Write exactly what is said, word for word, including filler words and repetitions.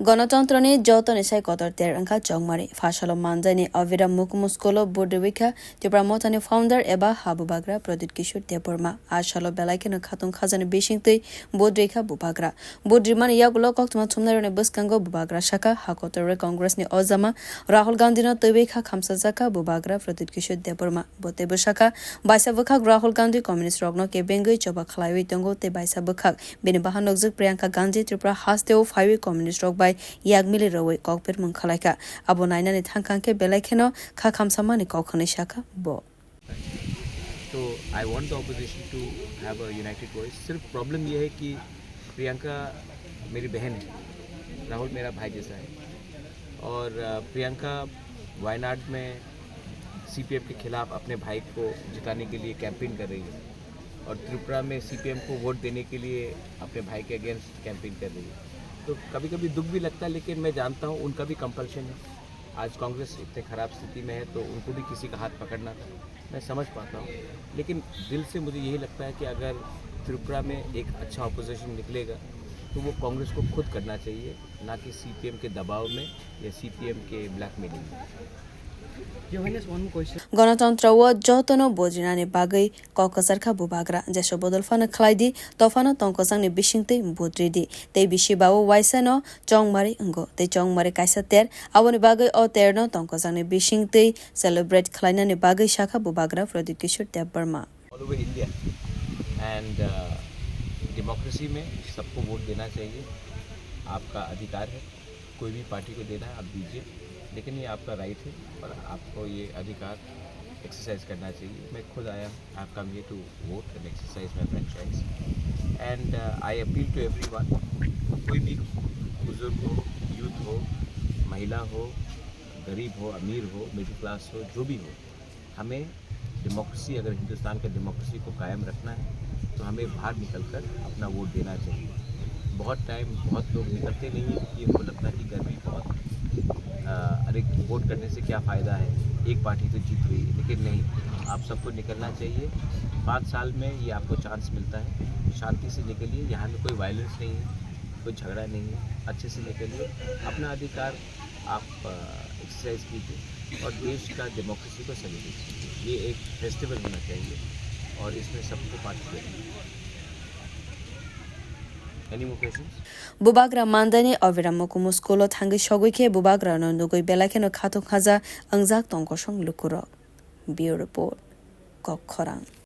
Gonotontroni jotoni sai kotor ter wngkha Chongmari. Phasalo manjaini Avira Mukumu School-o vote rwikha Tipra Mothani founder eba ha bubagra Pradyut Kishore Debbarma. A salo belai kheno khatung khajani bisingtwi vote rwikha bubagra. Vote rwmani yagulo koktwma thumnairokni bwskango bubagra sakha, ha kotor bai Congress-ni ojama Rahul Gandhi-no twiwi kha khamsajakha bubagra Pradyut Kishore Debbarma. Bo teibo sakha, baisa bwkhak Rahul Gandhi communist rokno kebengwi choba khlaiwi tongo tei baisa bwkhak bini bahan nokjwk Priyanka Gandhi Tripura hasteo phaiwi communist rok bai yak mili rwui kokpirmung khlaikha. Abo nainani thangkha khe belai kheno kha khamsamani kok hwnwi sakha bo. So I want the opposition to have a united voice. सिर्फ प्रॉब्लम ये है कि प्रियंका मेरी बहन है, राहुल मेरा भाई जैसा है। और अ, प्रियंका वायनाड में सीपीएम के खिलाफ अपने भाई को जिताने के लिए कैंपेन कर रही है और त्रिपुरा में सीपीएम को वोट देने के लिए अपने भाई के अगेंस्ट कैंपेन कर रही है। तो कभी-कभी दुख भी लगता है, लेकिन मैं जानता हूँ उनका भी कंपल्शन है। आज कांग्रेस इतने खराब स्थिति में है, तो उनको भी किसी का हाथ पकड़ना था, मैं समझ पाता हूँ। लेकिन दिल से मुझे यही लगता है कि अगर त्रिपुरा में एक अच्छा ऑपोजिशन निकलेगा, तो वो कांग्रेस को खुद करना चाहिए, ना कि सीपीएम के दबाव में या सीपीएम के ब्लैकमेलिंग में। Johannes, one more question. Gonotontro o jotono bujinani bagwi kok kwchar kha bubagra, jesa bodol phano khlai di, to phano tongkwchangni bisingtwi vote ridi, tei bisi ba o waisa no Chongmari wngo, tei Chongmari kaisa ter, aboni bagwi o ter no tongkwchangni bisingtwi celebrate khlainani bagwi sakha bubagra Pradyut Kishore Debbarma. All over India and uh, democracy में सबको वोट देना चाहिए, आपका अधिकार है। कोई भी पार्टी को देना है, आप दीजिए, लेकिन ये आपका राइट है और आपको ये अधिकार एक्सरसाइज करना चाहिए। मैं खुद आया, I have come here to vote and exercise my franchise and I appeal to everyone, कोई भी बुजुर्ग हो, यूथ हो, महिला हो, गरीब हो, अमीर हो, मिडिल क्लास हो, जो भी हो, हमें डेमोक्रेसी, अगर हिंदुस्तान के डेमोक्रेसी को कायम रखना है तो हमें बाहर निकलकर अपना वोट देना चाहिए। बहुत टाइम बहुत लोग निकलते नहीं हैं क्योंकि उनको लगता है कि गर्मी बहुत, अ, अरे, वोट करने से क्या फ़ायदा है, एक पार्टी तो जीत रही है। लेकिन नहीं, आप सबको निकलना चाहिए। पाँच साल में ये आपको चांस मिलता है, शांति से निकलिए। यहाँ में कोई वायलेंस नहीं है, कोई झगड़ा नहीं है, अच्छे से निकलिए, अपना अधिकार आप एक्सरसाइज कीजिए और देश का डेमोक्रेसी को सेलिब्रेट कीजिए। ये एक फेस्टिवल होना चाहिए और इसमें सबको पार्टिसिपेट करना चाहिए। Any more questions? Bubagra mandaini Avira Mukumu school-o thangwi sogwi khe bubagrano nugwi belai kheno khatung khaja wngjak tong kosong lukurok. Bureau Report, Kokkhorang.